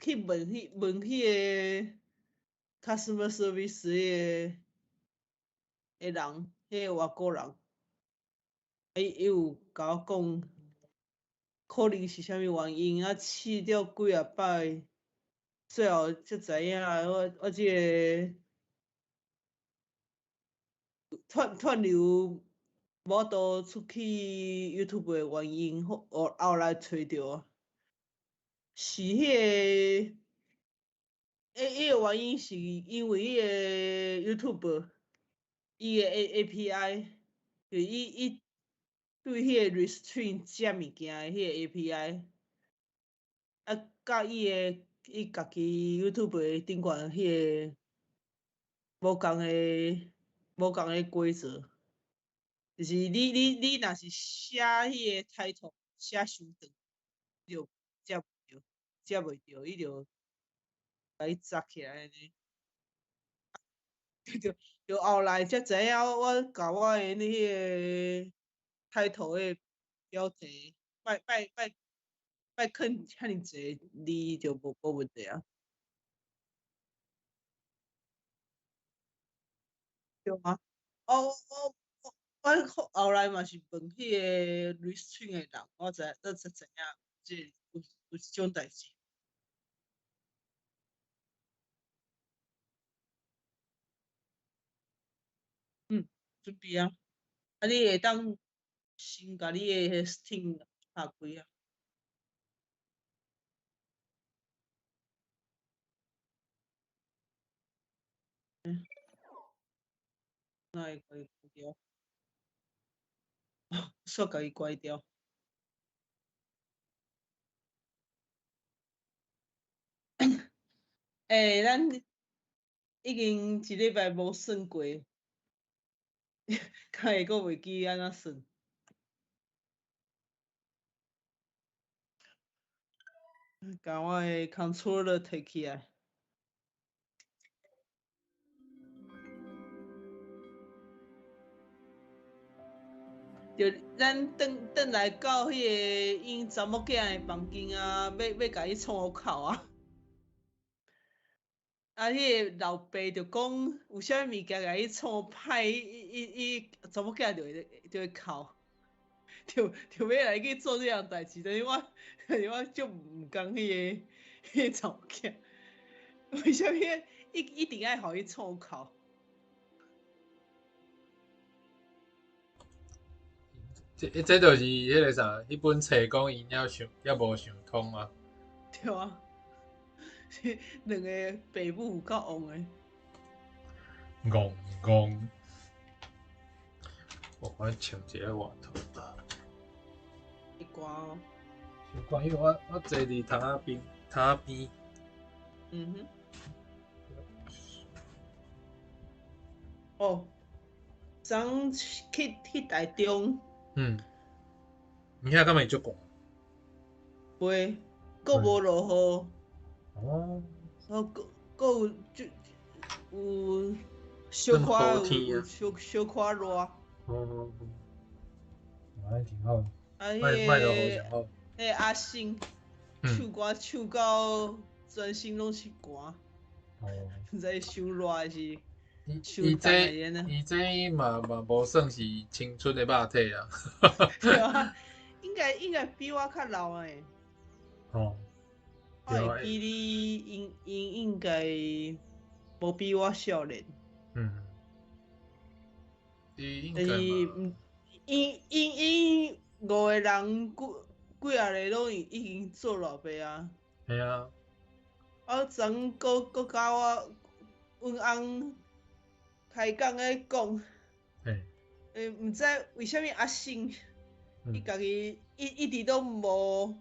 去問彼問彼個 customer service 彼個的人，彼個外國人，伊有共我講，可能是啥物原因，啊試著幾仔擺，最後才知影我這個串流無法度出去 YouTube 的原因，後來揣著，是彼個，彼個原因是因為彼個 YouTube 伊的 API，就伊對彼個 Restream 這物件的彼個 API，啊，佮伊的伊家己 YouTube 的頂懸彼個無仝的規則，就是你若是寫彼個 title 寫傷長，就接袂著，接袂著，伊就共你鑿起來按呢。就後來才知影，我共我的彼個 title 的標題，莫囥遐爾濟字就無問題啊。對啊，我後來嘛是問彼個 Restream 的人，我才知影這有這種代誌。嗯，準備啊，啊你會當先共你的 Steam 拍開啊。嗯。哪會共伊關掉？煞共伊關掉。欸，咱已經一禮拜無算過，敢會閣袂記按怎算？共我的 controller 提起來。就咱轉轉來到彼个𪜶查某囝的房間啊，欲共伊創口啊。啊，彼个老爸就講有啥物物件共伊創歹，伊查某囝就會哭，就欲來去做這項代誌。但是我足毋甘彼個查某囝，為啥物一定愛予伊創哭？這就是彼个啥，彼本冊講𪜶猶無想通啊。對啊，兩个爸母有夠戇的。戇戇。我穿一个外套。會寒哦。傷寒，因為我坐佇窗仔邊，窗仔邊。嗯哼。哦，昨昏去台中。嗯，你遐敢會足寒？袂，閣無落雨。哦。哦，閣有就有小可有小可熱。哦，按呢挺好。啊，彼个，彼个阿信，唱歌唱到全身攏是汗。哦。毋知傷熱還是？伊這嘛無算是青春的肉體啊。對啊，應該比我較老的。哦。我會記你，𪜶應該無比我少年。嗯。伊應該嘛。𪜶五個人幾幾仔个攏已經做老爸啊。嘿啊。啊，昨昏閣佮我阮翁開講咧講，毋知為啥物阿信，伊家己一直攏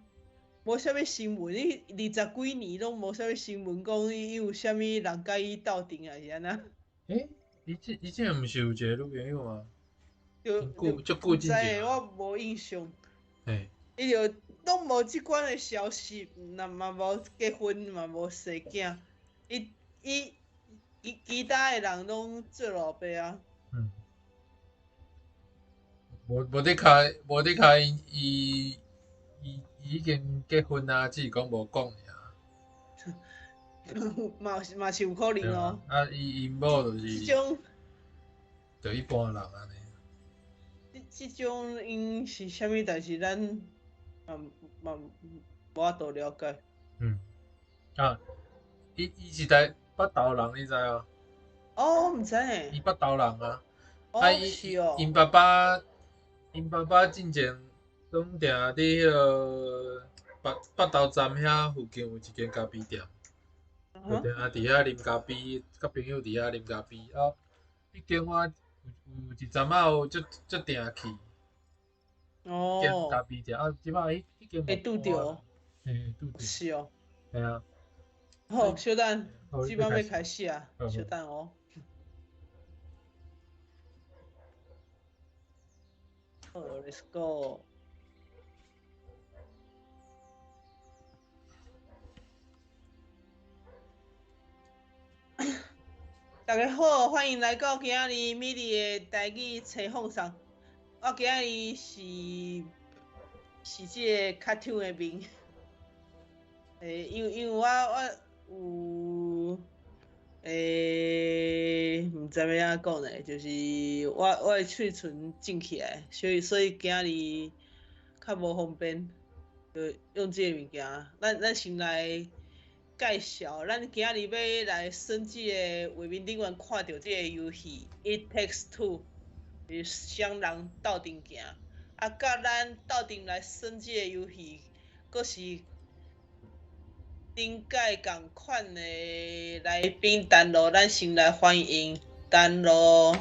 無啥物新聞，伊20幾年攏無啥物新聞講伊有啥物人佮伊鬥陣抑是按怎？欸，伊這毋是有一個女朋友嗎？就足久之前。毋知，我無印象。嘿。伊就攏無這款的消息，若嘛無結婚，嘛無生囝，伊。其他的人攏做老爸啊。嗯。無佇開，無佇開，伊已經結婚啊，只是講無講爾。嘛是嘛是有可能哦。啊，伊𪜶某就是這種就一般人按呢。這種𪜶是啥物代誌，咱嘛嘛無法度了解。嗯。啊，伊是台北投人，你知無？哦，我毋知呢。伊北投人啊。哦，啊，伊是哦。𪜶爸爸進前攏定佇彼个北投站遐附近有一間咖啡店，就定定佇遐啉咖啡，佮朋友佇遐啉咖啡。啊，彼間我有一陣仔有足足定去。間咖啡店啊，這擺彼間會拄著。嘿，拄著。是哦。嘿啊。好，小等，這擺欲開始啊，小等哦。好，Let's go。大家好，歡迎來到今仔日美麗的台語冊放送。我今仔日是這個卡通的面，因為我有毋知欲按怎講呢，就是我的喙唇腫起來，所以今仔日較無方便，就用這个物件。咱先來介紹，咱今仔日欲來耍這个畫面頂懸看著這个遊戲《It Takes Two》，是雙人鬥陣行。啊，佮咱鬥陣來耍這个遊戲，閣是頂屆仝款的來賓丹露，咱先來歡迎丹露。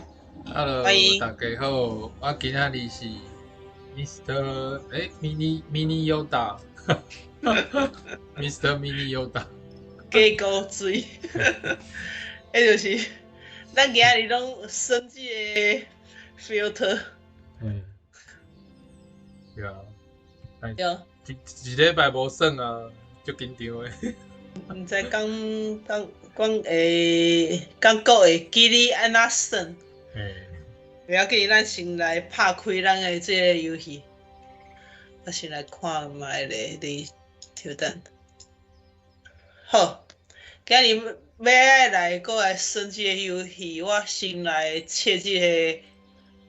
Hello，歡迎。大家好，我今仔日是 Mr. 欸，Mini Yoda，Mr. Mini Yoda。假古錐，彼就是咱今仔日攏耍這个 filter。嗯。對啊。對。一禮拜無耍啊，足緊張的。毋知講講講講閣會記你按怎耍？袂要緊，咱先來拍開咱的這个遊戲。我先來看覓咧，佇稍等。好，今日欲愛來閣來耍這个遊戲，我先來設這个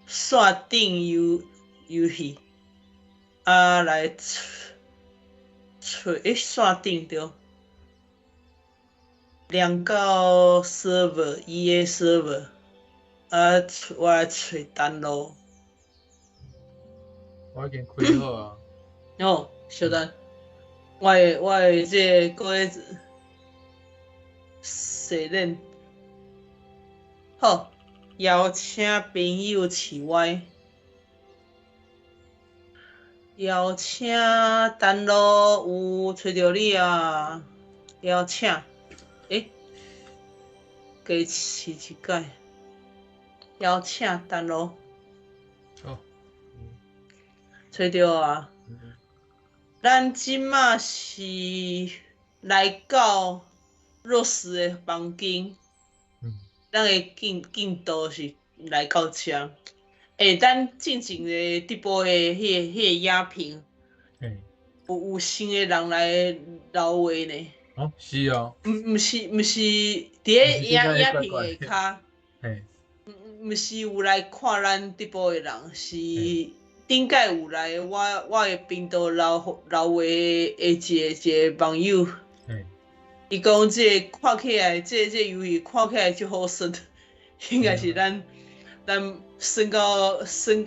線頂遊戲，啊來揣線頂對，連到 server EA server，啊，我來揣丹露。我已經開好啊。哦，稍等，我的這个閣咧洗臉。好，邀請朋友試歪。邀請丹露有揣著你啊！邀請，加試一擺。邀請丹露。好。揣著啊！咱這馬是來到 Rose 的房間。咱的進度是來到這。咱進前的直播的彼个影片，有新的人來留話呢。哦，是哦。毋是，佇咧影片下跤。毋是有來看咱直播的人，是頂擺有來我的頻道留話的一個網友。伊講這个看起來，這遊戲看起來足好耍，應該是咱耍到，予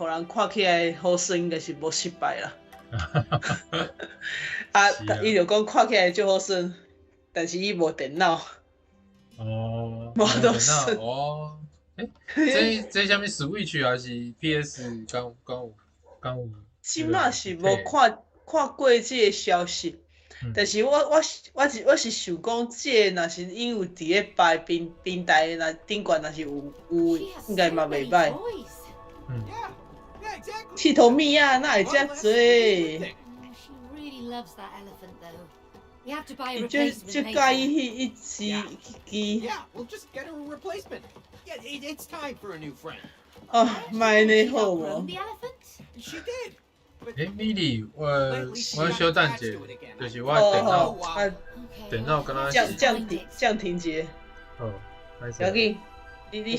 人看起來好耍，應該是無失敗啦。啊，伊就講看起來足好耍，但是伊無電腦。哦，無得耍。哦，這啥物 Switch 還是 PS？敢有？這馬是無看過這个消息，但是我是想講，這个若是𪜶有佇咧別平台，若頂懸若是有，應該嘛袂䆀。𨑨迌物仔哪會遮濟？伊足足佮意彼一支支。哦，莫按呢好無？米莉，我小等者，就是我電腦，电脑敢若降是降停降停节，好，歹不要势。緊，你你